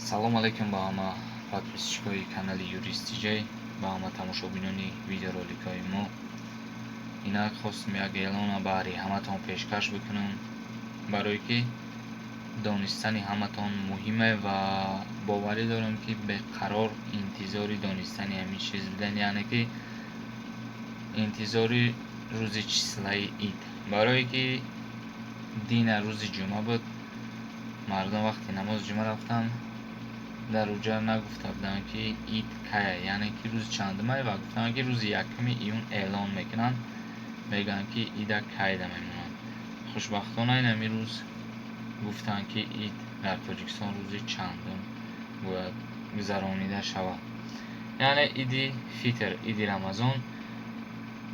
Салом алейкум ба ҳама подписчикои канали Юрист Тиҷай, ба ҳама тамошобинони видеороликҳои мо. Инак, хостем як эълона баҳри ҳаматон пешкаш бикунам, барое ки донистани ҳаматон муҳиме ва боварӣ дорам, ки беқарор интизори донистани ҳамин чиз будан, яъне ки интизори рӯзи числаи ид. Барое ки дина рӯзи ҷумъа буд, мардум вақти намози ҷумъа рафтанд, дар уҷа нагуфта буданд, ки ид кая, яъне ки рӯзи чандумай, ва гуфтанд, ки рӯзи 1 июн эълон мекунанд, мегӯянд, ки ида кайда мемонанд. Хушбахтона, ин ҳамин рӯз гуфтанд, ки ид дар Тоҷикистон рӯзи чандум бояд гузаронида шавад, яъне иди Фитр, иди Рамазон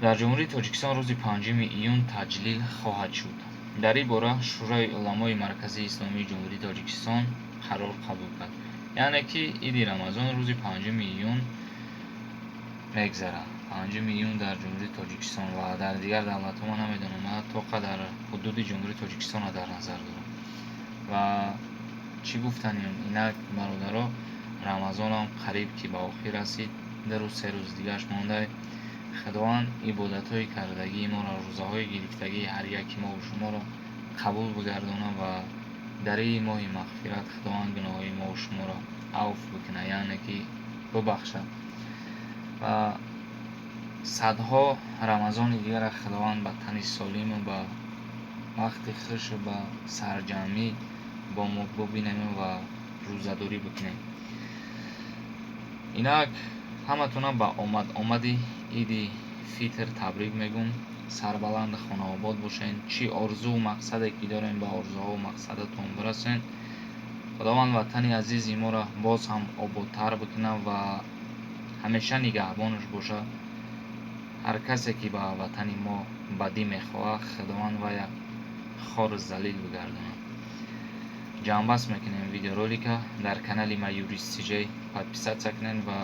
дар Ҷумҳурии Тоҷикистон рӯзи 5 июн таҷлил хоҳад шуд. Дар ин бора Шӯрои уламои Марказии Исломии Ҷумҳурии Тоҷикистон қарор қабул кард, яъне ки иди Рамазон рӯзи 5 июн мегзарад, 5 июн дар Ҷумҳурии Тоҷикистон ва дар дигар давлатҳо ман намедонам, ман то қадар ҳудуди Ҷумҳурии Тоҷикистонро дар назар дорам. Ва чӣ гуфтанем, инак, бародаро, Рамазонам қариб ки ба охир расид, 2 рӯз, 3 рӯз дигараш монда. Худованд ибодатҳои кардагии моро, рӯзаҳои гирифтагии ҳар яки мову шуморо қабул бигардонад ва дар ин моҳи мағфират Худованд гуноҳҳои мову шуморо авф бикунад, яъне ки бубахшад, ва садҳо Рамазони дигарро Худованд ба тани солиму ба вақти хушу ба сарҷамъӣ бо мо бубинем ва рӯзадорӣ бикунем. Инак, ҳаматона ба омад-омади иди Фитр табрик мегӯм. Сарбаланду хонаобод бошед. Чӣ орзуву мақсаде ки дорем, ба орзуҳову мақсадатон бирасед. Худованд ватани азизи моро боз ҳам ободтар бикунад ва ҳамеша нигаҳбонаш бошад. Ҳар касе ки ба ватани мо бадӣ мехоҳад, Худованд вая хору залил бигардонад. Ҷамъбаст мекунем видеоролика. Дар канали ма Юрист Сиҷай подписаться кунед ва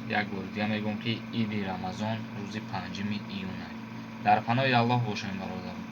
як бори дига мегӯям, ки иди Рамазон рӯзи 5 июн. Дар паноҳи Аллоҳ бошем, бародарон.